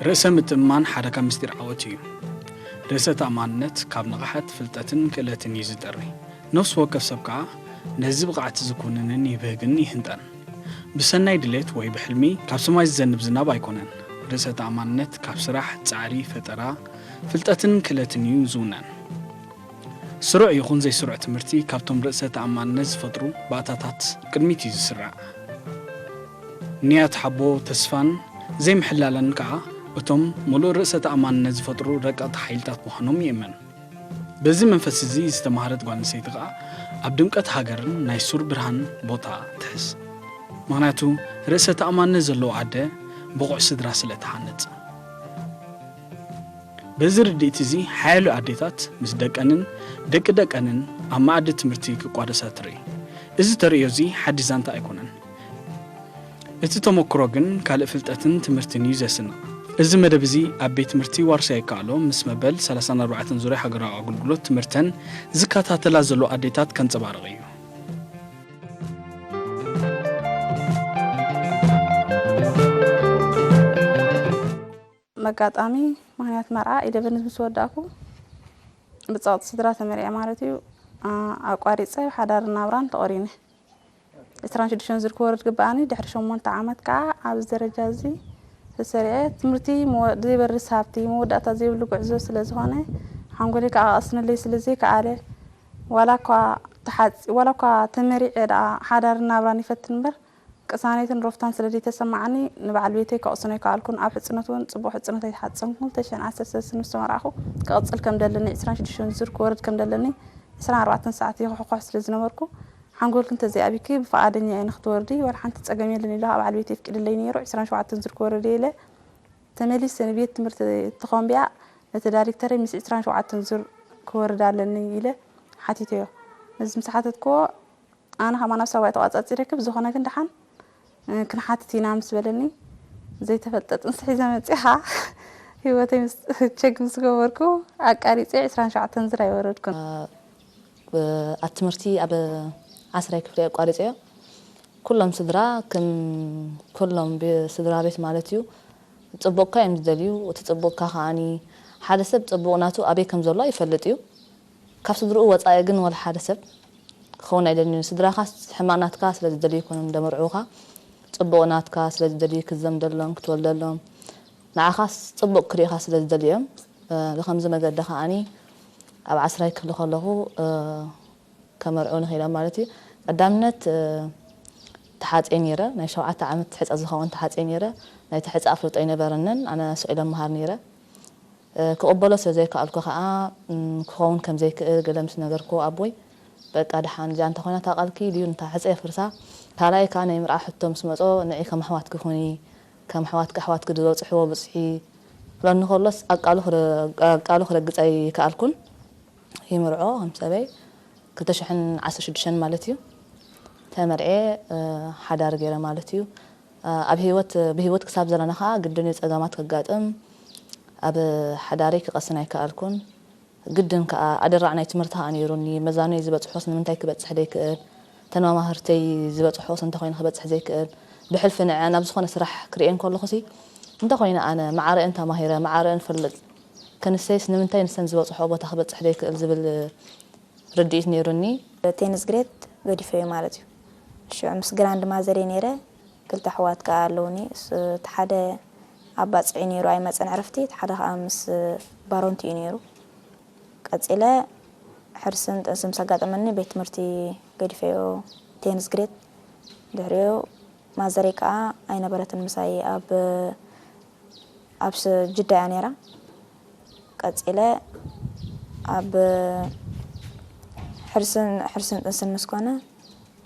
ርእሰ ምትእምማን ሓደ ካብ ምስጢር ዓወት እዩ። ርእሰ ተኣማንነት ካብ ንቕሓት፣ ፍልጠትን ክእለትን እዩ ዝጠሪ። ነፍሲ ወከፍ ሰብ ከኣ ነዚ ብቕዓት እዚ ኩንንን ይብህግን ይህንጠን። ብሰናይ ድሌት ወይ ብሕልሚ ካብ ሰማይ ዝዘንብ ዝናብ ኣይኮነን። ርእሰ ተኣማንነት ካብ ስራሕ፣ ጻዕሪ፣ ፈጠራ፣ ፍልጠትን ክእለትን እዩ ዝውነን። ስሩዕ ይኹን ዘይስሩዕ ትምህርቲ ካብቶም ርእሰ ተኣማንነት ዝፈጥሩ ባእታታት ቅድሚት እዩ ዝስራዕ። ንያት ሓቦ፣ ተስፋን ዘይምሕላለን ከኣ እቶም ምሉእ ርእሰ ተኣማንነት ዝፈጥሩ ረቀቕቲ ሓይልታት ምዃኖም ይእመን። በዚ መንፈስ እዚ ዝተማህረት ጓል ኣንስተይቲ ከኣ ኣብ ድምቀት ሃገርን ናይ ሱር ብርሃን ቦታ ትሕዝ። ምኽንያቱ ርእሰ ተኣማንነት ዘለዎ ኣደ ብቑዕ ስድራ ስለ እትሃንጽ። በዚ ርድኢት እዚ ሓያሎ ኣዴታት ምስ ደቀንን ደቂ ደቀንን ኣብ መኣዲ ትምህርቲ ክቋደሳ ትርኢ። እዚ ተርእዮ እዚ ሓድሽ ዛንታ ኣይኮነን። እቲ ተመክሮ ግን ካልእ ፍልጠትን ትምህርትን እዩ ዘስንቕ። እዚ መደብ እዚ ኣብ ቤት ትምህርቲ ዋርሳይ ይከኣሎ ምስ መበል ሰላሳን ኣርባዕተን ዙርያ ሃገራዊ ኣገልግሎት ትምህርተን ዝከታተላ ዘሎ ኣዴታት ከንጸባርቕ እዩ። መጋጣሚ ምኽንያት መርዓ ኢደቨንስ ምስ ወዳእኩ ብጸቕጢ ስድራ ተመሪዐ ማለት እዩ። ኣ-፣ ኣቋሪጸ ሓዳርን ናብራን ተቖሪነ። ዕስራን ሽዱሽተን ዙር ክወርድ ግበኣኒ። ድሕሪ ሸሞንተ ዓመት ከኣ ኣብዚ ደረጃ እዚ ተሰሪዐ። ትምህርቲ መወ-፣ ዘይበርስ ሃብቲ፣ መወዳእታ ዘይብሉ ጉዕዞ ስለ ዝኾነ፣ ሓንጎለይ ከኣ ከቕስነለይ ስለ ዘይከኣለ፣ ዋላ እኳ ተሓጽ-፣ ዋላ እኳ ተመሪዐ ደኣ ሓዳርን ናብራን ይፈትን እምበር፣ ቅሳነትን ሮፍታን ስለ ዘይተሰማዓኒ፣ ንበዓል ቤተይ ከቕስኖ ኣይከኣልኩን። ኣብ ሕጽኖት እውን ጽቡቕ ሕጽኖት ኣይተሓጸንኩን። ክልተ ሽሕን ዓሰርተ ሰለስተን ምስ ተመርዓኹ፣ ክቕጽል ከም ደለኒ፣ ዕስራን ሽዱሽተን ዙር ክወርድ ከም ደለኒ፣ ዕስራን ኣርባዕተን ሰዓት ይኹሕኳሕ ስለ ዝነበርኩ፣ ሓንጎልኪ እንተዘይኣቢኪ ብፍቓደኛ እየ ንክትወርዲ፣ ዋላ ሓንቲ ጸገም የለን ኢሉ በዓል ቤተይ የፍቂድለይ ነይሩ። ዕስራን ሸውዓተን ዙር ክወርድ እየ ኢለ ተመሊሰ ንቤት ትምህርቲ ተኾምቢያ ነቲ ዳይሬክተረይ ምስ ዕስራን ሸውዓተን ዙር ክወርድ ኣለኒ ኢለ ሓቲተዮ። ነዚ ምስ ሓተትክዎ፣ ኣነ ከማን ኣብ ሳዋ እየ ተቋጻጺረኪ፣ ብዝኾነ ግን ደሓን፣ እ፣ ክንሓትት ኢና ምስ በለኒ፣ ዘይተፈልጠ ጥንሲ ሒዘ መጺኣ ኸኣ ህይወተይ ምስ ቸክ ምስ ገበርኩ ኣቃሪጸ ዕስራን ሸውዓተን ዙር ኣይወረድኩን። ኣብ ትምህርቲ ኣብ ዓስራይ ክፍሊ ኣቋሪጸዮ። ኩሎም ስድራ ከም ኩሎም ብ-፣ ስድራ ቤት ማለት እዩ፣ ጽቡቕካ እዮም ዝደልዩ። እቲ ጽቡቕካ ከኣኒ ሓደ ሰብ ጽቡቕ ናቱ ኣበይ ከም ዘሎ ይፈልጥ እዩ። ካብ ስድርኡ ወጻኢ ግን ወላ ሓደ ሰብ ክኸውን ኣይደልን እዩ። ስድራኻስ ሕማቕ ናትካ ስለ ዝደልዩ ይኮኑን ደመርዕውኻ፣ ጽቡቕ ናትካ ስለ ዝደልዩ ክትዘምደሎም፣ ክትወልደሎም፣ ንዓኻስ ጽቡቕ ክርእኻ ስለ ዝደልዩ እዮም። እ፣ ብኸምዚ መገዲ ከኣኒ ኣብ ዓስራይ ክፍሊ ከለኹ፣ እ፣ ከመርዕውኒ ክኢሎም ማለት እዩ። ቀዳምነት፣ እ፣ ተሓጽየ ነይረ። ናይ ሸውዓተ ዓመት ሕጸ ዝኸውን ተሓጽየ ነይረ። ናይቲ ሕጸ ኣፍልጦ ኣይነበረንን። ኣነ ስቕ ኢለ እመሃር ነይረ። እ፣ ክቕበሎ ስለ ዘይከኣልኩ ከኣ፣ እም፣ ክኸውን ከም ዘይክእል ገለ ምስ ነገርኩዎ ኣቦይ፣ "በቃ ደሓን እዚኣ እንተኾይና እታ ቃልኪ ድዩ ነታ ሕጸ የፍርሳ፣ ካልኣይ ከኣ ናይ ምርዓ ሕቶ ምስ መጾ ንዒ ከም ኣሕዋትኪ ኩኒ፣ ከም ኣሕዋትኪ ኣሕዋትኪ ዝበጽሕዎ ብጽሒ" ክብለኒ ከሎስ ኣብ ቃሉ ክረ-፣ ኣብ ቃሉ ክረግጽ ኣይከኣልኩን። ይምርዖ ከም ሰበይ ክልተ ሽሕን ዓሰርተ ሽዱሽተን ማለት እዩ። ተመርዕየ፣ እ፣ ሓዳር ገይረ ማለት እዩ። እ፣ ኣብ ህይወት፣ ብህይወት ክሳብ ዘለና ከኣ ግድን እዩ ጸገማት ከጋጥም። ኣብ ሓዳረይ ክቐስን ኣይከኣልኩን። ግድን ከኣ ኣደራዕ ናይ ትምህርቲ ከኣ ነይሩኒ። መዛኖይ ዝበጽሖስ ንምንታይ ክበጽሕ ዘይክእል? እተን መማህርተይ ዝበጽሖስ እንተኾይኑ ክበጽሕ ዘይክእል? ብሕልፊ ንዐ ናብ ዝኾነ ስራሕ ክርእየን ከለኹሲ፣ እንተኾይነ ኣነ ማዕረአን ተማሂረ፣ ማዕረአን ፈልጥ፣ ከንሰይስ ንምንታይ ንሰን ዝበጽሖ ቦታ ክበጽሕ ዘይክእል ዝብል ርድኢት ነይሩኒ። ቴንስ ግሬድ ገዲፈዮ ማለት እዩ። ሽዑ ምስ ግራንድ ማዘረይ ነይረ፣ ክልተ ኣሕዋት ከኣ ኣለውኒ። እሱ እቲ ሓደ ኣብ ባጽዕ እዩ ነይሩ፣ ኣይመጸን ዕረፍቲ፣ እቲ ሓደ ከኣ ምስ ባሮንት እዩ ነይሩ። ቀጺለ ሕርስን ጥንስን ምስ ኣጋጠመኒ ቤት ትምህርቲ ገዲፈዮ፣ ቴንዝ ግሬድ። ድሕሪኡ ማዘረይ ከኣ ኣይነበረትን ምሳይ፣ ኣብ ኣብ ስ- ጅዳ እያ ነይራ። ቀጺለ ኣብ ሕርስን ሕርስን ጥንስን ምስ ኮነ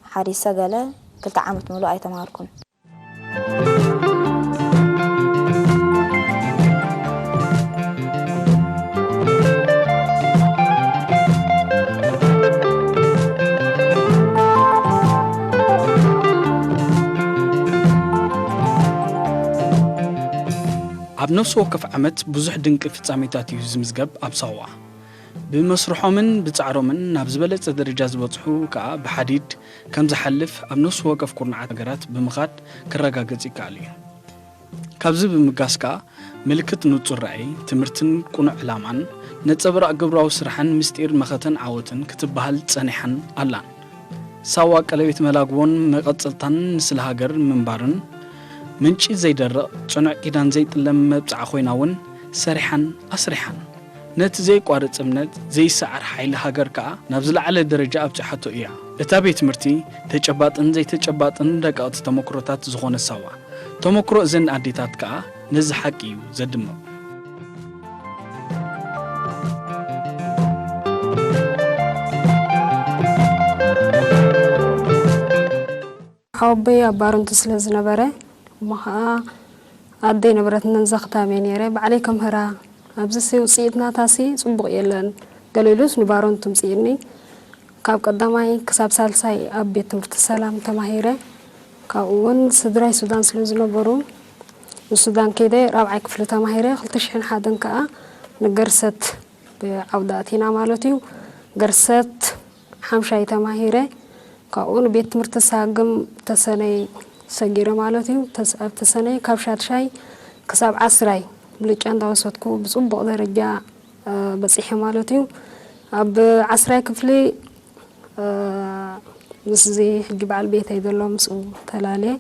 ሓዲሰ ገለ ክልተ ዓመት ምሉእ ኣይተማሃርኩን። ኣብ ነፍሲ ወከፍ ዓመት ብዙሕ ድንቂ ፍጻሜታት እዩ ዝምዝገብ ኣብ ሳዋ። ብመስርሖምን ብጻዕሮምን ናብ ዝበለጸ ደረጃ ዝበጽሑ ከኣ ብሓዲድ ከም ዝሓልፍ ኣብ ነፍሲ ወከፍ ኩርናዓት ሃገራት ብምኻድ ክረጋገጽ ይከኣል እዩ። ካብዚ ብምብጋስ ከኣ ምልክት ንጹር ራእይ፣ ትምህርትን ቅኑዕ ዕላማን፣ ነጸብራቕ ግብራዊ ስራሕን ምስጢር መኸተን ዓወትን ክትበሃል ጸኒሓን ኣላን። ሳዋ ቀለቤት መላግቦን መቐጸልታን ንስለ ሃገር ምንባርን፣ ምንጪ ዘይደርቕ ጽኑዕ ኪዳን ዘይጥለም መብጽዓ ኮይና እውን ሰሪሓን ኣስሪሓን። ነቲ ዘየቋርጽ እምነት፣ ዘይሰዓር ሓይሊ ሃገር ከኣ ናብ ዝለዓለ ደረጃ ኣብጺሓቶ እያ። እታ ቤት ትምህርቲ ተጨባጥን ዘይተጨባጥን ረቀቕቲ ተመክሮታት ዝኾነ ሳዋ፣ ተመክሮ እዘን ኣዴታት ከኣ ነዚ ሓቂ እዩ ዘድምቕ። ሓወቦይ ኣብ ባረንቱ ስለ ዝነበረ፣ እሞ ኸዓ ኣደይ ነበረትነን ዘኽታም እየ ነይረ። ባዕለይ ከምህራ፣ ኣብዚ ሲ ውፅኢት ናታሲ ፅቡቕ የለን፣ ገለ ኢሉስ ንባረንቱ ምፅእኒ። ካብ ቀዳማይ ክሳብ ሳልሳይ ኣብ ቤት ትምህርቲ ሰላም ተማሂረ። ካብኡ እውን ስድራይ ሱዳን ስለ ዝነበሩ፣ ንሱዳን ከይደ ራብዓይ ክፍሊ ተማሂረ። ክልተ ሽሕን ሓደን ከዓ ንገርሰት ብዓውዲ ኣቲና ማለት እዩ። ገርሰት ሓምሻይ ተማሂረ። ካብኡ ንቤት ትምህርቲ ሳግም ተሰነይ ሰጊረ ማለት እዩ። ተስ- ኣብ ተሰነይ ካብ ሻድሻይ ክሳብ ዓስራይ ብልጫ እንዳወሰድኩ ብፅቡቕ ደረጃ እ፣ በፂሐ ማለት እዩ። ኣብ ዓስራይ ክፍሊ እ፣ ምስዚ ሕጂ በዓል ቤተይ ዘሎ ምስኡ ተላልየ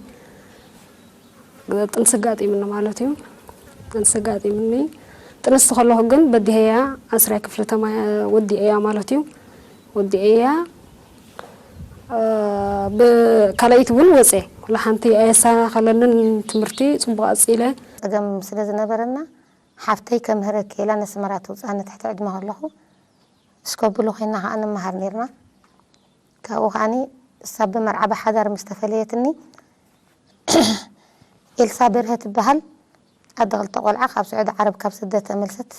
ጥንሲ ኣጋጢምኒ ማለት እዩ። ጥንሲ ኣጋጢምኒ። ጥንስቲ ከለኹ ግን በዲሀያ ዓስራይ ክፍሊ ተማ- ወዲአያ ማለት እዩ። ወዲአያ እ፣ ብካልኣይቲ እውን ወፀ። ወላ ሓንቲ ኣየሰናኸለንን ትምህርቲ ፅቡቕ ኣፅኢለ። ፀገም ስለ ዝነበረና ሓፍተይ ከምህረኪ ኢላ ነስመራ ትውፅኣኒ ትሕቲ ዕድመ ከለኹ እስከ ብሉ ኮይና ከዓ ንመሃር ነይርና። ካብኡ ከዓኒ እሳ ብመርዓ ብሓዳር ምስ ተፈለየትኒ ኤልሳ በርሀ ትበሃል ኣደ ክልተ ቆልዓ ካብ ስዑዲ ዓረብ ካብ ስደት ተመልሰት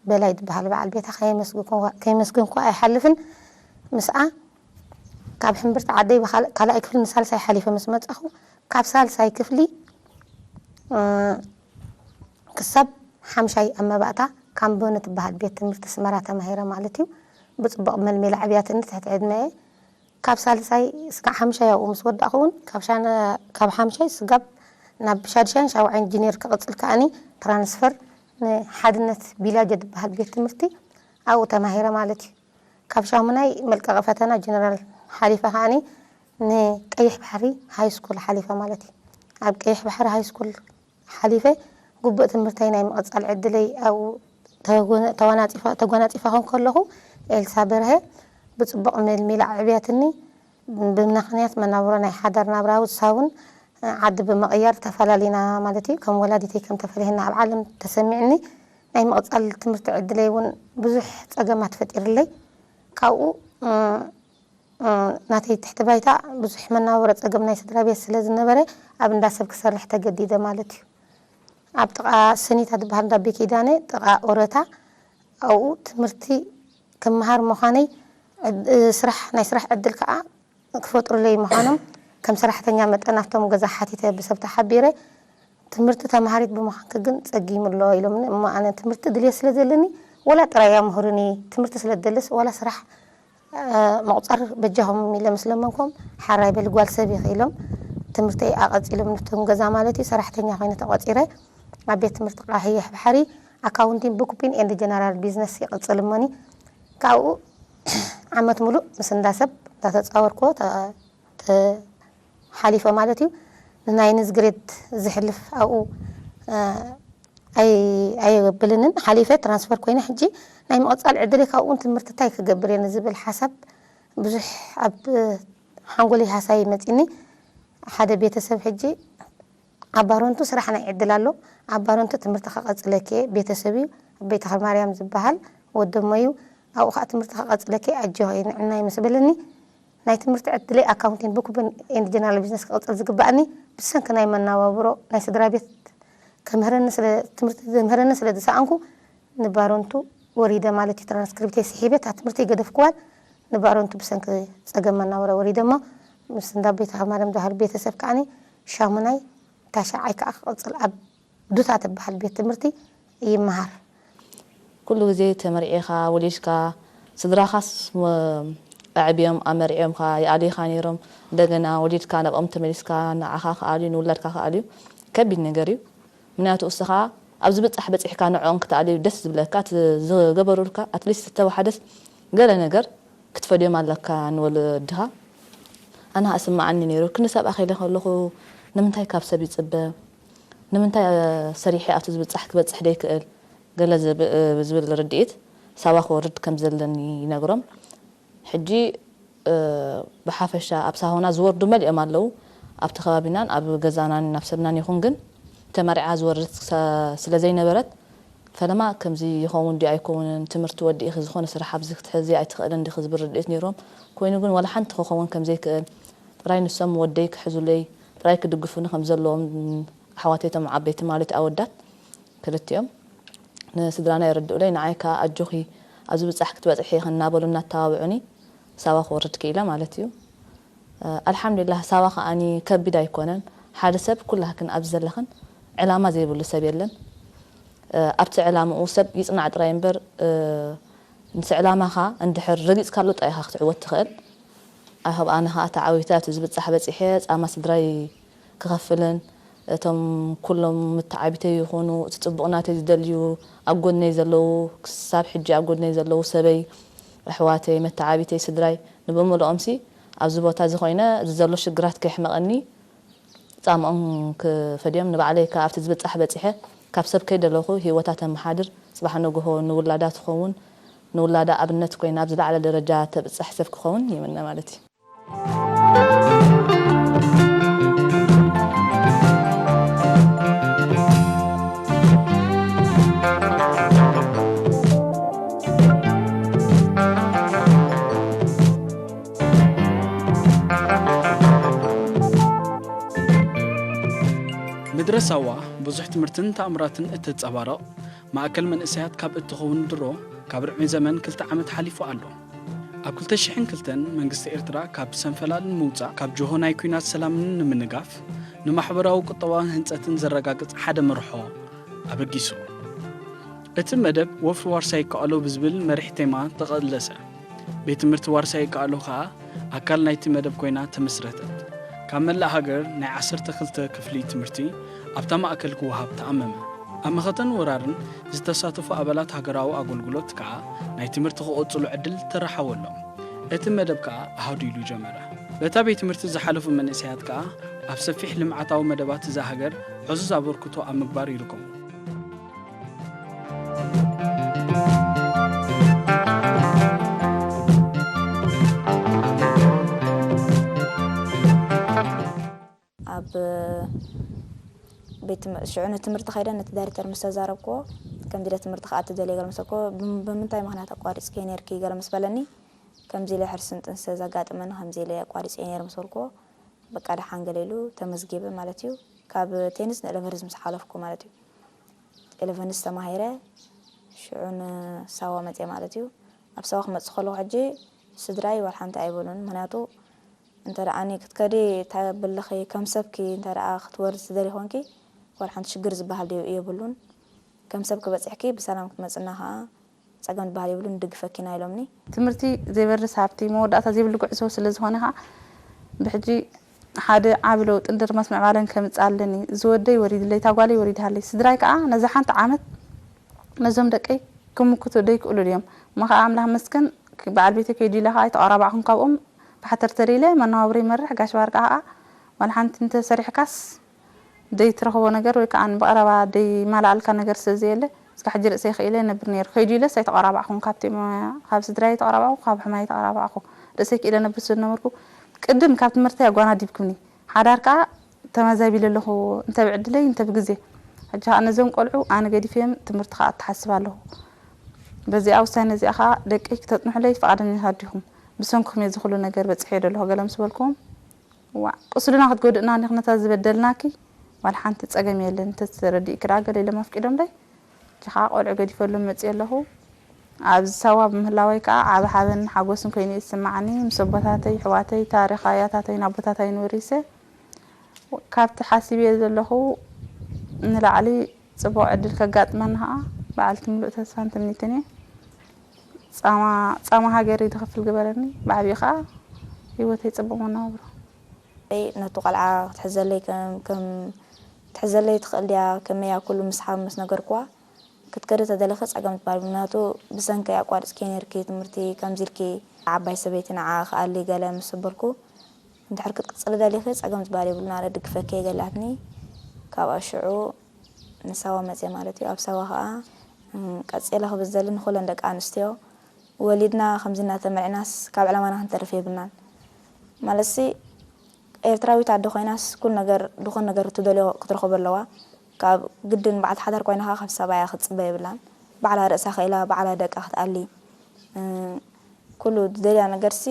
በላይ ትበሃል በዓል ቤታ ከየመስግንኳ ኣይሓልፍን። ምስኣ ካብ ሕምብርቲ ዓደይ ብካልኣይ ክፍሊ ንሳልሳይ ሓሊፈ ምስ መፃኹ ካብ ሳልሳይ ክፍሊ ክሳብ ሓምሻይ ኣብ መባእታ ካምቦኒ ትበሃል ቤት ትምህርቲ ኣስመራ ተማሂረ ማለት እዩ። ብፅቡቕ መልሚላ ኣዕብያትኒ ትሕቲ ዕድመ እየ። ካብ ሳልሳይ ስጋዕ ሓምሻይ ኣብኡ ምስ ወዳእኹ እውን ካብ ሻነ- ካብ ሓምሻይ ስጋብ ናብ ሻድሻይን ሻውዓይን ጂኒር ክቕፅል ከኣኒ ትራንስፈር ንሓድነት ቢላጀ ዝበሃል ቤት ትምህርቲ ኣብኡ ተማሂረ ማለት እዩ። ካብ ሻሙናይ መልቀቒ ፈተና ጀነራል ሓሊፈ ከኣኒ ንቀይሕ ባሕሪ ሃይ ስኩል ሓሊፈ ማለት እዩ። ኣብ ቀይሕ ባሕሪ ሃይ ስኩል ሓሊፈ ግቡእ ትምህርተይ ናይ ምቕፃል ዕድለይ ኣብኡ ተጎናፂፈ ከለኹ ኤልሳ በርሀ ብፅቡቕ መልሚላ ኣዕብያትኒ። ብምኽንያት መናብሮ ናይ ሓዳር ናብራ ውሳውን ዓዲ ብምቕያር ተፈላሊና ማለት እዩ። ከም ወላዲተይ ከም ተፈሊህና ኣብ ዓለም ተሰሚዕኒ ናይ ምቕፃል ትምህርቲ ዕድለይ እውን ብዙሕ ፀገማት ፈጢርለይ። ካብኡ ናተይ ትሕቲ ባይታ ብዙሕ መናበሮ ጸገም ናይ ስድራ ቤት ስለ ዝነበረ ኣብ እንዳ ሰብ ክሰርሕ ተገዲደ ማለት እዩ። ኣብ ጥቓ ሰኒታ ዝበሃል እንዳ ኣቢ ኪዳነ ጥቓ ኦረታ ኣብኡ ትምህርቲ ክመሃር ምዃነይ ስራሕ ናይ ስራሕ ዕድል ከኣ ክፈጥሩለይ ምዃኖም ከም ሰራሕተኛ መጠን ኣብቶም ገዛ ሓቲተ ብሰብ ተሓቢረ ትምህርቲ ተምሃሪት ብምዃንኪ ግን ጸጊሙ ኣሎ ኢሎምኒ እሞ ኣነ ትምህርቲ ድልየት ስለ ዘለኒ ወላ ጥራይ ኣምሁሩኒ ትምህርቲ ስለ ዝደልስ ዋላ ስራሕ ምቑጻር በጃኹም ኢለ ምስ ለመንኮም ሓራይ በሊ ጓል ሰብ ኢኺ ኢሎም ትምህርተይ ኣቐጺሎም ንፍቶም ገዛ ማለት እዩ ሰራሕተኛ ኮይነ ተቖጺረ ኣብ ቤት ትምህርቲ ቃሕየሕ ባሕሪ ኣካውንቲን ቡክፒን ኤንድ ጀነራል ቢዝነስ ይቕጽል እሞኒ ካብኡ ዓመት ሙሉእ ምስ እንዳ ሰብ እንዳተጻወርክዎ ሓሊፈ ማለት እዩ። ናይ ንዝ ግሬድ ዝሕልፍ ኣብኡ ኣየብልንን። ሓሊፈ ትራንስፈር ኮይነ ሕጂ ናይ ምቕፃል ዕድለይ ካብኡን ትምህርቲ እንታይ ክገብር እየ ንዝብል ሓሳብ ብዙሕ ኣብ ሓንጎለይ ሃሳይ መፂኒ። ሓደ ቤተሰብ ሕጂ ኣብ ባሮንቱ ስራሕ ናይ ዕድል ኣሎ። ኣብ ባሮንቱ ትምህርቲ ከቐፅለኪ ቤተሰብ እዩ። ኣበይ ተኽለ ማርያም ዝበሃል ወደሞ እዩ። ኣብኡ ከዓ ትምህርቲ ከቐፅለኪ ኣጆኺ ንዕና እዩ ምስ በለኒ፣ ናይ ትምህርቲ ዕድለይ ኣካውንቲንግ፣ ቡክኪፒንግ ኤንድ ጀነራል ቢዝነስ ክቕፅል ዝግባኣኒ ብሰንኪ ናይ መናባብሮ ናይ ስድራ ቤት ከምህረኒ ስለ ትምህርቲ ዘምህረኒ ስለ ዝሰኣንኩ ንባሮንቱ ወሪደ ማለት እዩ። ትራንስክሪፕተይ ስሒበ እታ ትምህርቲ ይገደፍኩዋን ንባሮንቱ ብሰንኪ ፀገም መናባብሮ ወሪደ እሞ ምስ እንዳ ቤተ ማርያም ዝበሃል ቤተሰብ ከዓኒ ሻሙናይ ታሽዓይ ከዓ ክቕፅል ኣብ ዱታ ትበሃል ቤት ትምህርቲ ይመሃር። ኩሉ ግዜ ተመርዒኻ ወሊድካ ስድራኻስ ኣዕብዮም ኣመርዕዮምካ ይኣልዩኻ ነይሮም። እንደገና ወሊድካ ናብኦም ተመሊስካ ንዓኻ ክኣልዩ ንውላድካ ክኣልዩ ከቢድ ነገር እዩ። ምክንያቱ እስኻ ኣብ ዝብጻሕ በጺሕካ ንዕኦም ክትኣልዩ ደስ ዝብለካ እቲ ዝገበሩልካ ኣትሊስት ዝተወሓደስ ገለ ነገር ክትፈድዮም ኣለካ ንወለድኻ። ኣነ ኸኣ እስምዓኒ ነይሩ። ክንዲ ሰብኣ ከይደ ከለኹ ንምንታይ ካብ ሰብ ይጽበ? ንምንታይ ሰሪሐ ኣብቲ ዝብጻሕ ክበጽሕ ደይክእል? ገለ ዝብል ርድኢት ሳዋ ክወርድ ከም ዘለኒ ይነግሮም። ሕጂ ብሓፈሻ ኣብ ሳሆና ዝወርዱ መሊኦም ኣለዉ። ኣብቲ ከባቢናን ኣብ ገዛናን ናብ ሰብናን ይኹን ግን ተመሪዓ ዝወረደት ስለ ዘይነበረት ፈለማ ከምዚ ይኸውን ድዩ ኣይከውንን፣ ትምህርቲ ወዲእኺ ዝኾነ ስራሕ ኣብዚ ክትሕዚ ኣይትኽእልን ዲኺ ዝብል ርድኢት ነይርዎም። ኮይኑ ግን ዋላ ሓንቲ ክኸውን ከም ዘይክእል ጥራይ ንሶም ወደይ ክሕዙለይ ጥራይ ክድግፉኒ ከም ዘለዎም ኣሕዋተይ እቶም ዓበይቲ ማለት ኣወዳት ክልቲኦም ንስድራና የረድኡለይ፣ ንዓይ ከኣ ኣጆኺ ኣብዚ ብጻሕ ክትበጽሒ ኢኺ እናበሉ እናተባብዑኒ ሳዋ ክወርድ ክኢለ ማለት እዩ። ኣልሓምዱሊላህ ሳዋ ከኣኒ ከቢድ ኣይኮነን። ሓደ ሰብ ኩላህክን ኣብዚ ዘለኽን ዕላማ ዘይብሉ ሰብ የለን። ኣብቲ ዕላምኡ ሰብ ይጽናዕ ጥራይ እምበር ምስ ዕላማኻ እንድሕር ረጊጽካሉ ጥራይ ኢኻ ክትዕወት ትኽእል። ኣይሆብ ኣነ ኸኣ ተዓዊተ ኣብቲ ዝብጻሕ በጺሐ ጻማ ስድራይ ክኸፍልን እቶም ኩሎም መተዓቢተይ ይኹኑ እቲ ጽቡቕ ናተይ ዝደልዩ ኣብ ጎድነይ ዘለዉ ክሳብ ሕጂ ኣብ ጎድነይ ዘለዉ ሰበይ ኣሕዋተይ መተዓቢተይ ስድራይ ንብምልኦምሲ ኣብዚ ቦታ እዚ ኮይነ እዚ ዘሎ ሽግራት ከየሕመቐኒ ጻምኦም ክፈድዮም ንባዕለይ ከኣ ኣብቲ ዝብጻሕ በጺሐ ካብ ሰብ ከይደለኹ ህይወታ ተመሓድር ጽባሕ ንግሆ ንውላዳ ትኸውን ንውላዳ ኣብነት ኮይና ኣብ ዝለዓለ ደረጃ ተብጽሕ ሰብ ክኸውን ይምነ ማለት እዩ። ምድረ ሳዋ ብዙሕ ትምህርትን ተኣምራትን እተንጸባርቕ ማእከል መንእሰያት ካብ እትኸውን ድሮ ካብ ርዕሚ ዘመን ክልተ ዓመት ሓሊፉ ኣሎ። ኣብ ክልተ ሽሕን ክልተን መንግስቲ ኤርትራ ካብ ሰንፈላል ንምውጻእ ካብ ጅሆ ናይ ኲናት ሰላምን ንምንጋፍ ንማሕበራዊ ቁጠባዊ ህንጸትን ዘረጋግጽ ሓደ መርሖ ኣበጊሱ። እቲ መደብ ወፍሪ ዋርሳይ ይከኣሎ ብዝብል መሪሕ ቴማ ተቐለሰ። ቤት ትምህርቲ ዋርሳይ ይከኣሎ ከኣ ኣካል ናይቲ መደብ ኮይና ተመስረተት። ካብ መላእ ሃገር ናይ ዓሰርተ ክልተ ክፍሊ ትምህርቲ ኣብታ ማእከል ክወሃብ ተኣመመ። ኣብ መኸተን ወራርን ዝተሳተፉ ኣባላት ሃገራዊ ኣገልግሎት ከኣ ናይ ትምህርቲ ክቕጽሉ ዕድል ተረሓወሎም። እቲ መደብ ከኣ ኣሃዱ ኢሉ ጀመረ። በታ ቤት ትምህርቲ ዝሓለፉ መንእሰያት ከኣ ኣብ ሰፊሕ ልምዓታዊ መደባት እዛ ሃገር ዕዙዝ ኣበርክቶ ኣብ ምግባር ይርከቡ። ኣብ ቤት ትም- ሽዑ ንትምህርቲ ከይደ ነቲ ዳይሬክተር ምስ ተዛረብክዎ ከምዚ ኢለ ትምህርቲ ክኣቱ ደልየ ገለ ምስ በልክዎ፣ "ብም- ብምንታይ ምኽንያት ኣቋሪፅኪ ነይርኪ?" ገለ ምስ በለኒ፣ ከምዚ ኢለ ሕርሲ ንጥንሲ ዘጋጥመኒ ከምዚ ኢለ ኣቋሪፀ ነይረ ምስ በልክዎ፣ በቃ ደሓን ገለ ኢሉ ተመዝጊበ ማለት እዩ። ካብ ቴንስ ንኤለቨንስ ምስ ሓለፍኩ ማለት እዩ። ኤለቨንስ ተማሂረ ሽዑ ንሳዋ መፅየ ማለት እዩ። ኣብ ሳዋ ክመፅእ ከለኹ ሕጂ ስድራይ ዋላ ሓንቲ ኣይበሉን። ምክንያቱ እንተ ደኣ እኔ ክትከዲ እንታይ የብልኺ፣ ከም ሰብኪ እንተ ደኣ ክትወርዲ ትደልዪ ኮንኪ ዋላ ሓንቲ ሽግር ዝበሃል ደ- የብሉን። ከም ሰብኪ በፂሕኪ ብሰላም ክትመፅና ከዓ ጸገም ዝበሃል የብሉን፣ ንድግፈኪ ኢና ኢሎምኒ። ትምህርቲ ዘይበርስ ሃብቲ፣ መወዳእታ ዘይብሉ ጉዕዞ ስለ ዝኾነ ኸኣ ብሕጂ ሓደ ዓቢ ለውጢ ድርመስ ምዕባለን ከምጽእ ኣለኒ። ዝወደይ ወሪድለይ፣ እታ ጓለይ ወሪድሃለይ። ስድራይ ከኣ ነዛ ሓንቲ ዓመት ነዞም ደቀይ ክምክቱ ደይክእሉ ድዮም? እሞ ኸኣ ኣምላኽ መስገን በዓል ቤተይ ከይዱ ኢለ ኸኣ ኣይተቐራባዕኹን ካብኦም። ባሕተር ተሪለ መነባብሮ ይመርሕ፣ ጋሽ ባርቃ ኸኣ ዋላ ሓንቲ እንተሰሪሕካስ ደይትረኽቦ ነገር ወይ ከዓ ብቐረባ ደይማልኣልካ ነገር ስለ ዘየለ፣ እስካብ ሕጂ ርእሰይ ክኢለ ነብር ነይሩ። ከይዱ ኢለስ ኣይተቐራባዕኹን፣ ካብቲ ሞ-፣ ካብ ስድራይ ተቐራባዕኹ፣ ካብ ሕማይ ተቐራባዕኹ። ርእሰይ ክኢለ ነብር ስለ ዝነበርኩ፣ ቅድም ካብ ትምህርተይ ኣጓናዲብኩኒ። ሓዳር ከዓ ተመዛቢለ ኣለኹ፣ እንተ ብዕድለይ እንተ ብግዜ። ሕጂ ከዓ ነዞም ቆልዑ ኣነ ገዲፈዮም ትምህርቲ ከዓ ኣተሓስብ ኣለኹ። በዚኣ ውሳነ እዚኣ ከዓ ደቀይ ክተፅንሑለይ ፍቓደኛታት ዲኹም? ብሰንክኹም እየ እዚ ኩሉ ነገር በፂሐዮ ዘለኹ ገለ ምስ በልኩዎም፣ ዋእ፣ ቁስልና ክትጎድእና እንዲኽ ነታ ዝበደልናኪ? ዋላ ሓንቲ ጸገም የለን፣ እንተተረዲእኪ ደኣ ገለ ኢሎም ኣፍቂዶምለይ። ሕጂ ኸኣ ቆልዑ ገዲፈሎም መጽየ ኣለኹ። ኣብዚ ሳዋ ብምህላወይ ከኣ ዓቢ ሓበን ሓጎስን ኮይኑ እዩ ዝስምዓኒ። ምስ ኣቦታተይ፣ ኣሕዋተይ፣ ታሪኽ ኣያታተይን ኣቦታተይን ወሪሰ። ካብቲ ሓሲበዮ ዘለኹ ንላዕሊ ጽቡቕ ዕድል ከጋጥመኒ ኸኣ በዓልቲ ምሉእ ተስፋን ትምኒትን እየ። ጻማ፣ ጻማ ሃገረይ ዝኸፍል ግበረኒ፣ ብዓቢኡ ኸኣ ህይወተይ ጽቡቕ መነባብሮ። ነቲ ቆልዓ ክትሕዘለይ ከም፣ ከም ትሕዘለይ ትኽእል ድያ? ከመይ እያ? ኩሉ ምስ ሓው ምስ ነገርክዋ፣ ክትከዲ ተደሊኺ ጸገም ትበሃል። ምኽንያቱ ብሰንከይ ኣቋሪጽኪ ነይርኪ ትምህርቲ፣ ከምዚ ኢልኪ ዓባይ ሰበይቲ ንዓ ክኣሊ ገለ ምስ በልኩ፣ እንድሕር ክትቅጽሊ ደሊኺ ጸገም ትበሃል የብሉን፣ ኣነ እድግፈኪ እየ ገላትኒ። ካብኣ ሽዑ ንሳዋ መጽየ ማለት እዩ። ኣብ ሳዋ ኸኣ፣ እም፣ ቀጺለ ክብል ዝደሊ ንኹለን ደቂ ኣንስትዮ፣ ወሊድና ከምዚ እናተመርዕናስ ካብ ዕላማና ክንተርፍ የብልናን። ማለትሲ ኤርትራዊት ኣደ ኮይናስ ኩሉ ነገር፣ ዝኾነ ነገር እትደልዮ ክትረኽቦ ኣለዋ። ካብ ግድን በዓልቲ ሓዳር ኮይና ኸኣ ካብ ሰብኣያ ክትጽበ የብላን። ባዕላ ርእሳ ኸኢላ፣ ባዕላ ደቃ ክትኣሊ፣ እ፣ ኩሉ ዝደልያ ነገርሲ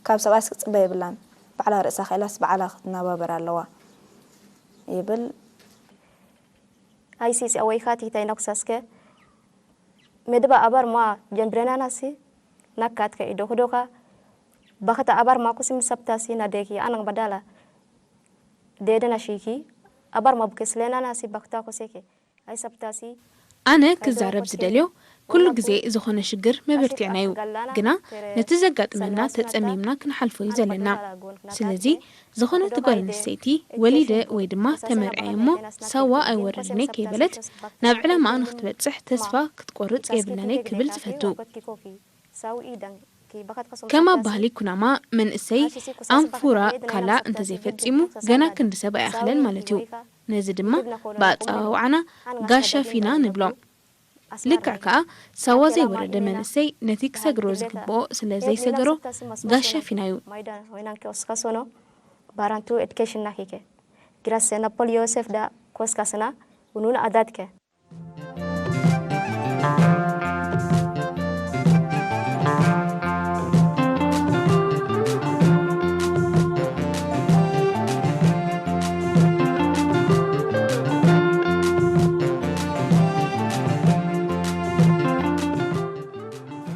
ካብ ሰብኣያስ ክትጽበ የብላን። ባዕላ ርእሳ ኸኢላስ ባዕላ ክትነባበር ኣለዋ ይብል። ኣይሲሲ ኣወይካ ቲታይ ነኩሳስከ መድባ ኣባር ማ ጀንብረናናሲ ናካትከ ኢዶክዶካ ባክታ ኣባር ማኩሲ ምሰብታሲ ናደኪ ኣነን በዳላ ደደና ሺኪ ኣባር ማቡከ ስለናናሲ ባክታ ኮሴከ ኣይሰብታሲ ኣነ ክዛረብ ዝደልዮ ኩሉ ግዜ ዝኾነ ሽግር መበርቲዕና እዩ። ግና ነቲ ዘጋጥመና ተጸሚምና ክንሓልፎ እዩ ዘለና። ስለዚ ዝኾነት ጓል ኣንስተይቲ ወሊደ ወይ ድማ ተመርዕየ እሞ ሳዋ ኣይወርድን እየ ከይበለት ናብ ዕላማኣ ንክትበጽሕ ተስፋ ክትቆርጽ የብላን እየ ክብል ዝፈቱ። ከም ኣብ ባህሊ ኩናማ መንእሰይ ኣንፉራ ካላ እንተዘይፈጺሙ ገና ክንዲ ሰብ ኣይኣኸለን ማለት እዩ። ነዚ ድማ ብኣጸዋውዓና ጋሻ ፊና ንብሎ። ልክዕ ከኣ ሳዋ ዘይወረደ መንእሰይ ነቲ ክሰግሮ ዝግብኦ ስለ ዘይሰገሮ ጋሻ ፊና እዩ። ባራንቱ ኤድኬሽን ናኪከ ግራሰ ናፖል ዮሴፍ ዳ ኮስካስና ውኑን ኣዳድከ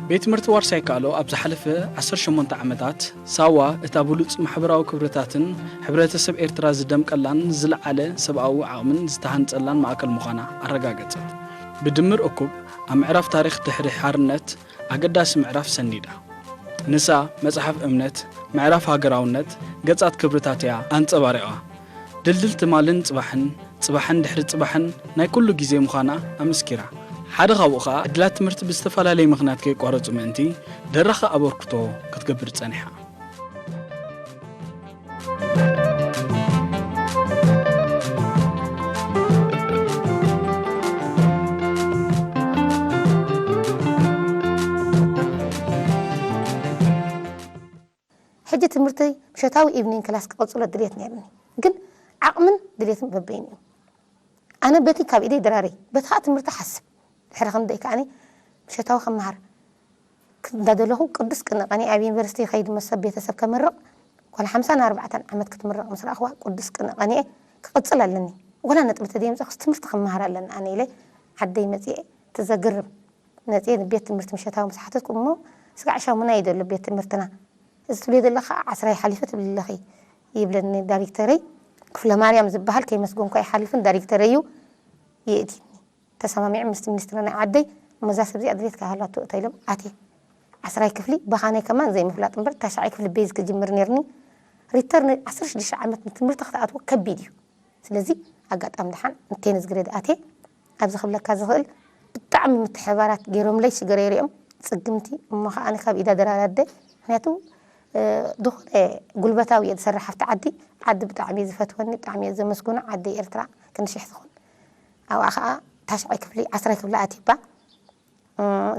ቤት ትምህርቲ ዋርሳይ ካሎ ኣብ ዝሓለፈ ዓሰርተ ሸሞንተ ዓመታት፣ ሳዋ እታ ብሉጽ ማሕበራዊ ክብርታትን ሕብረተሰብ ኤርትራ ዝደምቀላን ዝለዓለ ሰብኣዊ ዓቕምን ዝተሃንጸላን ማእከል ምዃና ኣረጋገጸት። ብድምር እኩብ፣ ኣብ ምዕራፍ ታሪኽ ድሕሪ ሓርነት ኣገዳሲ ምዕራፍ ሰኒዳ። ንሳ፣ መጽሓፍ እምነት፣ ምዕራፍ ሃገራውነት፣ ገጻት ክብርታት እያ ኣንጸባሪቓ። ድልድል ትማልን ጽባሕን፣ ጽባሕን ድሕሪ ጽባሕን ናይ ኩሉ ግዜ ምዃና ኣመስኪራ። ሓደ ካብኡ ኸኣ፣ ዕድላት ትምህርቲ ብዝተፈላለየ ምኽንያት ከይቋረጹ ምእንቲ፣ ደራኺ ኣበርክቶ ክትገብር ጸኒሓ። ሕጂ ትምህርተይ ምሸታዊ ኢቭኒንግ ክላስ ክቕጽሎ ድልየት ነይርኒ፣ ግን ዓቕምን ድልየትን በበይኑ እዩ። ኣነ በቲ ካብ ኢደይ ድራረይ፣ በቲ ኸኣ ትምህርቲ ሓስብ። ድሕሪ ክንደይ ከኣኒ ምሸታዊ ክመሃር እንዳደለኹ ቅዱስ ቅነ ቀኒኤ ኣብ ዩኒቨርሲቲ ይኸይድ መሰብ ቤተሰብ ከምርቕ፣ ጓል ሓምሳን ኣርባዕተን ዓመት ክትምረቕ ምስ ረኣኽዋ ቅዱስ ቅነ ቀኒኤ ክቕጽል ኣለኒ። ወላ ነጥቢ ተደየምጻኹስ ትምህርቲ ክመሃር ኣለኒ ኣነ ኢለ ዓደይ መጺኤ። እቲ ዘግርም መጺኤ ንቤት ትምህርቲ ምሸታዊ ምስ ሓተትኩ፣ እሞ ስጋዕ ሻሙና እዩ ዘሎ ቤት ትምህርትና፣ እዚ ትብልዮ ዘለኺ ከዓ ዓስራይ ሓሊፈ ትብሊ ኣለኺ ይብለኒ ዳሪክተረይ። ክፍለ ማርያም ዝበሃል ከይመስገንኩ ኣይሓልፍን፣ ዳሪክተረይ እዩ የእትይኒ። ተሰማሚዐ ምስቲ ሚኒስትሪ ናይ ዓደይ፣ እሞ እዛ ሰብ እዚኣ ድሌት ከይሃላቶ እቶ ኢሎም ኣትየ። ዓስራይ ክፍሊ ብኻነይ ከማን ዘይምፍላጥ እምበር፣ ታሽዓይ ክፍሊ ቤዝ ክጅምር ነይርኒ። ሪተርን ዓሰርተ ሽዱሽተ ዓመት ንትምህርቲ ክትኣትዎ ከቢድ እዩ። ስለዚ ኣጋጣሚ ደሓን ንቴንዝ ግሬድ ኣትየ። ኣብዚ ክብለካ ዝኽእል ብጣዕሚ ምትሕብባራት ገይሮምለይ፣ ሽግረይ ሪኦም ጽግምቲ እሞ ከኣ ካብ ኢዳ ደራራደ። ምኽንያቱ ዝኾነ ጉልበታዊ እየ ዝሰርሕ ኣብቲ ዓዲ። ዓዲ ብጣዕሚ እየ ዝፈትወኒ፣ ብጣዕሚ እየ ዘመስግኖ። ዓዲ ኤርትራ ክንሽሕ ትኹን ኣብኣ ከዓ ታሽዓይ ክፍሊ ዓስራይ ክፍሊ ኣትባ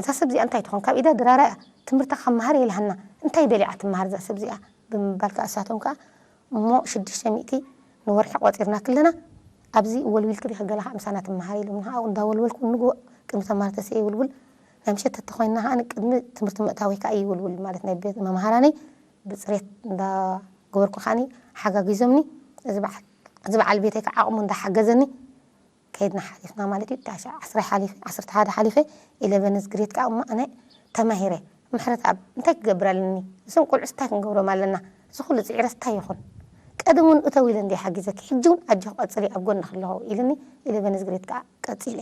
እዛ ሰብ እዚኣ እንታይ ትኾን ካብ ኢዳ ድራራ እያ። ትምህርታ ካብ መሃር የልሃና እንታይ ደሊዓ ትመሃር እዛ ሰብ እዚኣ ብምባል ከዓ እሳቶም ከዓ እሞ ሽዱሽተ ሚእቲ ንወርሒ ቆፂርና ክለና ኣብዚ ወልዊልኪ ዲኺ ገለ ከዓ ምሳና ትመሃር ኢሎም ንዓኡ እንዳወልወልኩ ንግሆ ቅድሚ ተማሪ ተስኤ ይውልውል ናይ ምሸት ተተኾይንና ከዓ ቅድሚ ትምህርቲ ምእታወይ ከዓ ይውልውል ማለት ናይ ቤት መምሃራነይ ብፅሬት እንዳገበርኩ ከዓኒ ሓጋጊዞምኒ እዚ በዓል ቤተይ ከዓ ዓቕሙ እንዳሓገዘኒ ከይድና ሓሊፍና ማለት እዩ። ታሽዓ ዓስራ ሓሊፈ ዓሰርተ ሓደ ሓሊፈ ኢለቨንዝ ግሬድ ከዓ እሞ ኣነ ተማሂረ ምሕረት ኣብ እንታይ ክገብር ኣለኒ እዞም ቆልዑስ እንታይ ክንገብሮም ኣለና እዚ ኩሉ ፅዒረስ እንታይ ይኹን ቀደም እውን እተው ኢለ እንደ ሓጊዘኪ ሕጂ እውን ኣጆኺ ቀፅሊ ኣብ ጎንኺ ኣለኹ ኢልኒ ኢለቨንዝ ግሬድ ከዓ ቀፂለ።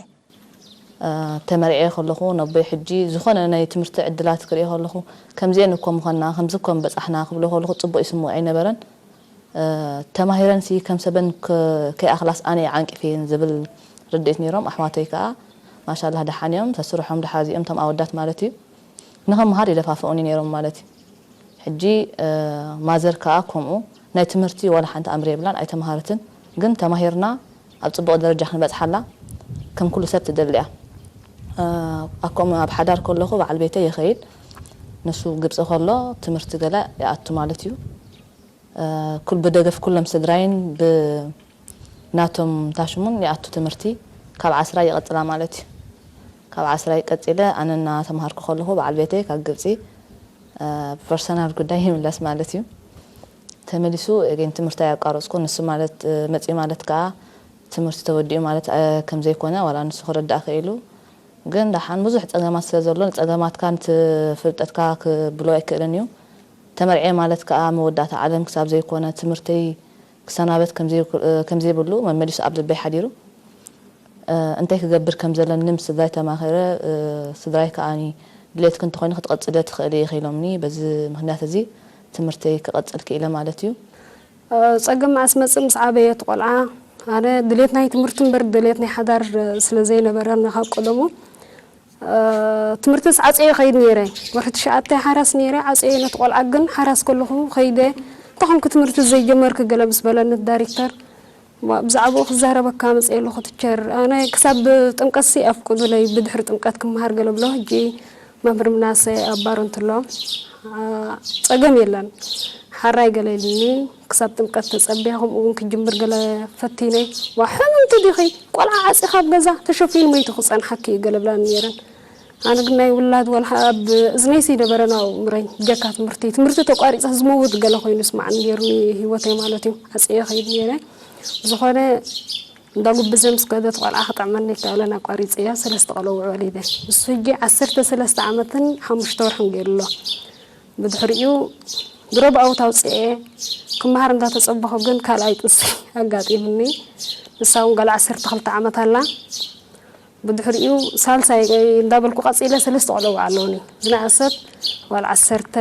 ተመርዕየ ከለኹ ነቦይ ሕጂ ዝኾነ ናይ ትምህርቲ ዕድላት ክርኢ ከለኹ ከምዚአን እኮ ምኾንና ከምዚ እኮ ምበፃሕና ክብሎ ከለኹ ፅቡቕ ይስምዖ ኣይነበረን። ተማሂረንሲ ከም ሰበን ከይኣኽላስ ኣነ እየ ዓንቂፈየን ዝብል ርድኢት ነይሮም። ኣሕዋተይ ከዓ ማሻላህ ደሓን እዮም፣ ሰስርሖም ደሓር እዚኦም እቶም ኣወዳት ማለት እዩ። ንኽምሃር ይደፋፍኡኒ ነይሮም ማለት እዩ። ሕጂ ማዘር ከዓ ከምኡ ናይ ትምህርቲ ዋላ ሓንቲ ኣምር የብላን፣ ኣይተምሃረትን። ግን ተማሂርና ኣብ ፅቡቕ ደረጃ ክንበፅሓላ ከም ኩሉ ሰብ ትደሊ እያ። ኣከምኡ ኣብ ሓዳር ከለኹ በዓል ቤተይ ይኸይድ፣ ንሱ ግብፂ ከሎ ትምህርቲ ገለ ይኣቱ ማለት እዩ። ኩል ብደገፍ ኩሎም ስድራይን ብናቶም ታሽሙን ይኣቱ ትምህርቲ ካብ ዓስራይ ይቐፅላ ማለት እዩ። ካብ ዓስራይ ቀፂለ ኣነ እናተምሃርኩ ከለኹ በዓል ቤተይ ካብ ግብፂ ብፐርሰናል ጉዳይ ይምለስ ማለት እዩ። ተመሊሱ ግን ትምህርታይ ኣቋረፅኩ። ንሱ ማለት መፂኡ ማለት ከዓ ትምህርቲ ተወዲኡ ማለት ከምዘይኮነ ዋላ ንሱ ክርዳእ ክኢሉ ግን ደሓን ብዙሕ ፀገማት ስለ ዘሎ ንፀገማትካ ንትፍልጠትካ ክብሎ ኣይክእልን እዩ። ተመርዕየ ማለት ከዓ መወዳእታ ዓለም ክሳብ ዘይኮነ ትምህርተይ ክሰናበት ከምዘይብሉ መመሊሱ ኣብ ልበይ ሓዲሩ። እንታይ ክገብር ከም ዘለኒ ምስ ስድራይ ተማኺረ፣ ስድራይ ከኣ ድሌትኪ እንተኾይኑ ክትቐጽልዮ ትኽእሊ ኢኺ ኢሎምኒ። በዚ ምኽንያት እዚ ትምህርተይ ክቐጽል ክኢለ ማለት እዩ። ጸገም መዓስ መጽእ ምስ ዓበየ እቲ ቆልዓ ኣነ ድሌት ናይ ትምህርቲ እምበር ድሌት ናይ ሓዳር ስለ ዘይነበረኒ ካብ ቀደሙ ትምህርትስ ዓጽየ ይኸይድ ነይረ። ወርሒ ትሽዓተ ሓራስ ነይረ ዓጽየ ነቲ ቆልዓ ግን ሓራስ ከለኹ ከይደ እንተኾንኩ ትምህርቲ ዘይጀመርኪ ገለ ምስ በለኒ ዳይሬክተር ብዛዕባኡ ክዛረበካ መፅየ ኣለኹ ቲቸር ኣነ ክሳብ ጥምቀትሲ ኣፍቅዱለይ ብድሕሪ ጥምቀት ክመሃር ገለ ብሎ ሕጂ መምህር ምናሰ ኣባረንትሎ ፀገም የለን ሓራይ ገለ ኢልኒ ክሳብ ጥምቀት ተፀብየ ከምኡ እውን ክጅምር ገለ ፈቲነ ዋ ሕምምቲ ዲኺ ቆልዓ ዓፂኻ ኣብ ገዛ ተሸፊኑ መይቱ ክፀንሓኪ እዩ ገለ ብላኒ ነይረን ኣነ ግን ናይ ውላድ ወላ ኣብ እዝነይሲ ነበረ ናብኡ ምረይ ብጀካ ትምህርቲ ትምህርቲ ተቋሪፀ ዝመውት ገለ ኮይኑ ይስማዓኒ ነይሩኒ ህይወተይ ማለት እዩ ዓፅየ ከይድ ነይረ ዝኾነ እንዳ ጉብዘ ምስ ከደት ቆልዓ ክጥዕመኒ ኣይከኣለን ኣቋሪፀያ ሰለስተ ቆለውዕ ወሊደ ንሱ ሕጂ ዓሰርተ ሰለስተ ዓመትን ሓሙሽተ ወርሕን ገይሩ ኣሎ ብድሕሪኡ ድሮ ብኣውት ኣውፅኤ ክመሃር እንዳተፀበኹ ግን ካልኣይ ጥንሲ ኣጋጢሙኒ ንሳ እውን ጓል ዓሰርተ ክልተ ዓመት ኣላ ብድሕሪኡ ሳልሳይ እንዳበልኩ ቀፂለ ሰለስተ ቆለውዕ ኣለውኒ ዝነኣሰት ጓል ዓሰርተ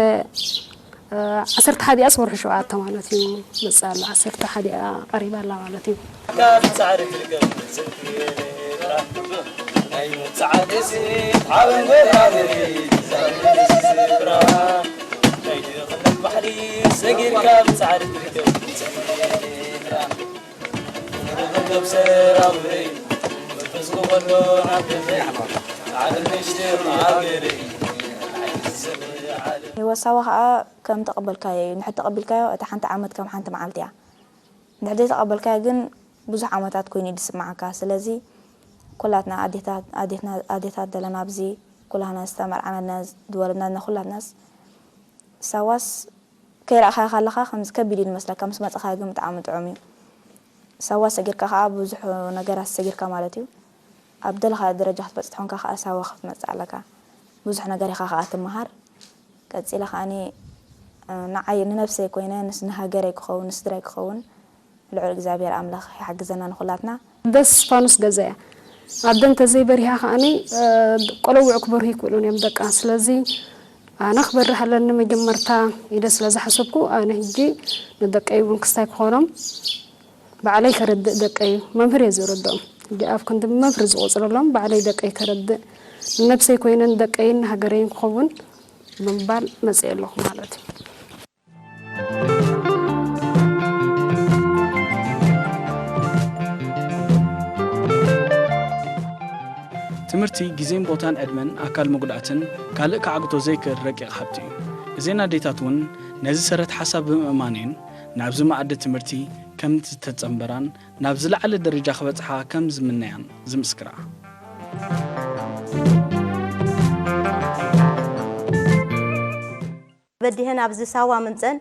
ዓሰርተ ሓዲኣስ ወርሒ ሸውዓተ ማለት እዩ መፅእ ኣሎ ዓሰርተ ሓዲኣ ቀሪባ ኣላ ማለት እዩ ካብ ፃዕሪ ትርከብ ናይ ፃዕሪ ሓበን ጎዳግሪ ዛብራ ናይ ድኽነት ባሕሪ ሰጊርካ ብፃዕሪ ትርከብ ወሳዋ ከዓ ከም ተቐበልካዮ እዩ። እንድሕር ተቐቢልካዮ እታ ሓንቲ ዓመት ከም ሓንቲ መዓልቲ እያ። እንድሕር ዘይተቐበልካዮ ግን ብዙሕ ዓመታት ኮይኑ እዩ ዝስምዓካ። ስለዚ ኩላትና ኣዴታት ኣዴትና ኣዴታት ዘለና ኣብዚ ኩላህና ዝተመርዓናና ዝወለድናና ኩላትናስ ሳዋስ ከይረኣኻዮ ከለኻ ከምዚ ከቢድ እዩ ዝመስለካ፣ ምስ መጻኻዮ ግን ብጣዕሚ ጥዑም እዩ። ሳዋ ሰጊርካ ከኣ ብዙሕ ነገራት ሰጊርካ ማለት እዩ። ኣብ ደለኻዮ ደረጃ ክትበጽሕ ኮንካ ከኣ ሳዋ ክትመጽእ ኣለካ። ብዙሕ ነገር ኢኻ ከኣ ትመሃር። ቀጺለ ከኣኒ ንዓይ ንነብሰይ ኮይነ ንስ ንሃገረይ ክኸውን ንስድራይ ክኸውን ልዑል እግዚኣብሔር ኣምላኽ ይሓግዘና ንኹላትና። ኣደ ስፋኑስ ገዛ እያ። ኣደ እንተዘይበሪሃ ከኣኒ ቆለውዕ ክበርሁ ኣይክእሉን እዮም ደቃ። ስለዚ ኣነ ክበርህ ኣለኒ መጀመርታ ኢለ ስለ ዝሓሰብኩ ኣነ ሕጂ ንደቀይ እውን ክስታይ ክኾኖም ባዕለይ ከረድእ ደቀይ መምህር እየ ዘረድኦም። ሕጂ ኣብ ክንዲ መምህር ዝቑፅረሎም ባዕለይ ደቀይ ከረድእ ንነብሰይ ኮይነ ንደቀይን ንሃገረይን ክኸውን ብምባል መፅየ ኣለኹ ማለት እዩ። ትምህርቲ ግዜን ቦታን ዕድመን ኣካል መጉዳእትን ካልእ ክዓግቶ ዘይክእል ረቂቕ ሃብቲ እዩ። እዘን ኣዴታት እውን ነዚ ሰረት ሓሳብ ብምእማነን ናብዚ መኣዲ ትምህርቲ ከም ዝተጸንበራን ናብ ዝለዓለ ደረጃ ክበጽሓ ከም ዝምነያን ዝምስክራ። በዲሀን ኣብዚ ሳዋ ምምፀን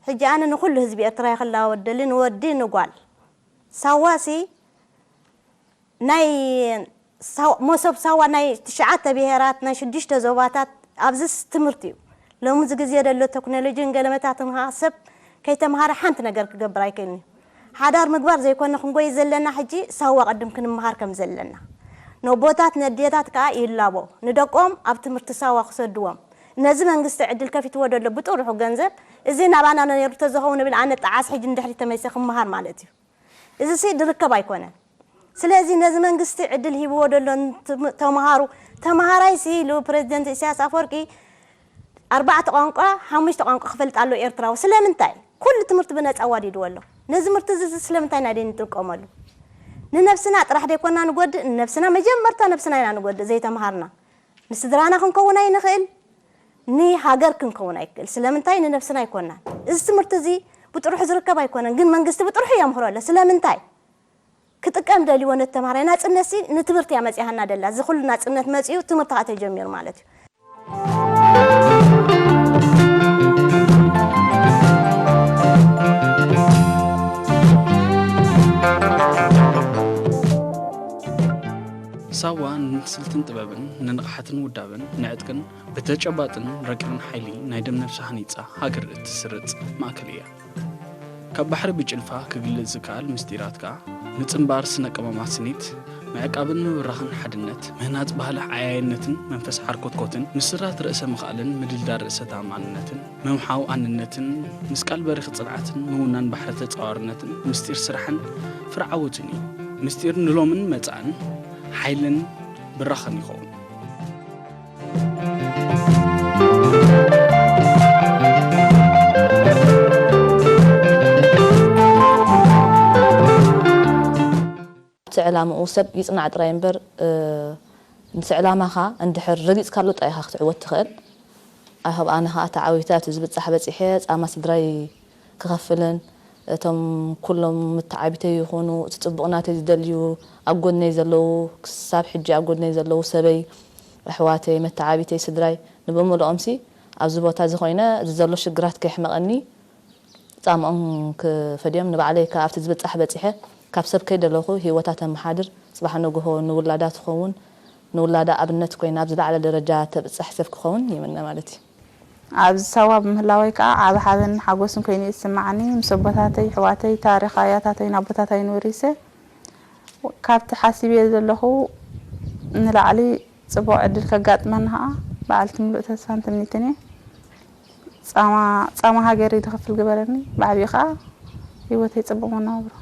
ሕጂ ኣነ ንኩሉ ህዝቢ ኤርትራ ይክላወደሊ ንወዲ ንጓል ሳዋሲ ናይ ሳው- መሶብ ሳዋ ናይ ትሽዓተ ብሄራት ናይ ሽዱሽተ ዞባታት ኣብዚስ ትምህርቲ እዩ። ሎሚ እዚ ግዜ ዘሎ ቴክኖሎጂን ገለመታትን ከዓ ሰብ ከይተምሃረ ሓንቲ ነገር ክገብር ኣይክእልን እዩ። ሓዳር ምግባር ዘይኮነ ክንጎይ ዘለና ሕጂ ሳዋ ቅድም ክንምሃር ከም ዘለና ነቦታት ነዴታት ከዓ ይላቦ ንደቆም ኣብ ትምህርቲ ሳዋ ክሰድዎም ነዚ መንግስቲ ዕድል ከፊትዎ ደሎ ብጥርሑ ገንዘብ እዚ ናባና ነይሩ ተዝኸውን ብል ኣነ ጣዓስ ሕጂ ንድሕሪ ተመይሰ ክምሃር ማለት እዩ። እዚ ሲ ድርከብ ኣይኮነን። ስለዚ ነዚ መንግስቲ ዕድል ሂብዎ ደሎ ተምሃሩ ተምሃራይ ሲ ኢሉ ፕሬዚደንት ኢሳያስ ኣፈወርቂ ኣርባዕተ ቋንቋ ሓሙሽተ ቋንቋ ክፈልጥ ኣሎ ኤርትራዊ ስለምንታይ ኩሉ ትምህርቲ ብነፃ ዋዲድዎ ኣሎ። ነዚ ምርቲ እዚ ስለምንታይ ኢና ደይ ንጥቀመሉ? ንነብስና ጥራሕ ደይኮና ንጎድእ ንነብስና መጀመርታ ነብስና ኢና ንጎድእ ዘይተምሃርና ንስድራና ክንከውን ኣይንኽእል ንሃገር ክንከውን ኣይክእል ስለምንታይ ንነብስና ኣይኮናን እዚ ትምህርቲ እዚ ብጥርሑ ዝርከብ ኣይኮነን ግን መንግስቲ ብጥርሑ የምህሮ ኣሎ ስለምንታይ ክጥቀም ደልይዎ ነቲ ተምሃራይ ናፅነት ሲ ንትምህርቲ እያ መፂሃና ደላ እዚ ኩሉ ናፅነት መፂኡ ትምህርቲ ከዓ ተጀሚሩ ማለት እዩ ሳዋ ንስልትን ጥበብን ንንቕሓትን ውዳበን ንዕጥቅን ብተጨባጥን ረቂቕን ሓይሊ ናይ ደም ነፍሲ ሃኒፃ ሃገር እትስርፅ ማእከል እያ። ካብ ባሕሪ ብጭልፋ ክግለጽ ዝከኣል ምስጢራት ከኣ፣ ምጽንባር ስነ ቀመማት ስኒት፣ ምዕቃብን ምብራኽን ሓድነት፣ ምህናጽ ባህሊ ዓያይነትን መንፈስ ሓርኮትኮትን፣ ምስራት ርእሰ ምኽኣልን ምድልዳል ርእሰ ተኣማንነትን፣ ምምሓው ኣንነትን፣ ምስቃል በሪኽ ጽንዓትን ምውናን ባሕሪ ተጻዋርነትን ምስጢር ስራሕን ፍረ ዓወትን እዩ። ምስጢር ንሎምን መጻእን ሓይልን ብራኸን ይኸውን። እቲ ዕላምኡ ሰብ ይፅናዕ ጥራይ እምበር ምስ ዕላማኻ እንድሕር ረጊፅካሉ ጥራይ ኢኻ ክትዕወት ትኽእል። I hope ኣነ ከዓ ተዓዊተ ኣብቲ ዝብፃሕ በፂሐ ፃማ ስድራይ ክኸፍልን እቶም ኩሎም መተዓቢተይ ይኹኑ እቲ ፅቡቕ ናተይ ዝደልዩ ኣብ ጎድነይ ዘለዉ ክሳብ ሕጂ ኣብ ጎድነይ ዘለዉ ሰበይ ኣሕዋተይ መተዓቢተይ ስድራይ ንብምልኦምሲ ኣብዚ ቦታ እዚ ኮይነ እዚ ዘሎ ሽግራት ከየሕመቐኒ ፃምኦም ክፈድዮም ንባዕለይ ከዓ ኣብቲ ዝብፃሕ በፂሐ ካብ ሰብ ከይደለኹ ሂወታ ተመሓድር ፅባሕ ንግሆ ንውላዳ ትኸውን ንውላዳ ኣብነት ኮይና ኣብ ዝለዓለ ደረጃ ተብፅሕ ሰብ ክኸውን ይምነ ማለት እዩ። ኣብዚ ሳዋ ብምህላወይ ከዓ ዓቢ ሓበንን ሓጎስን ኮይኑ እዩ ዝስምዓኒ። ምስ ኣቦታተይ፣ ኣሕዋተይ፣ ታሪኽ ኣያታተይን ኣቦታተይን ወሪሰ ካብቲ ሓሲበዮ ዘለኹ ንላዕሊ ጽቡቕ ዕድል ከጋጥመኒ ኸኣ በዓልቲ ምሉእ ተስፋን ትምኒትን እየ። ጻማ ጻማ ሃገረይ ዝኸፍል ግበረኒ፣ ብዓቢኡ ኸኣ ህይወተይ ጽቡቕ መነባብሮ።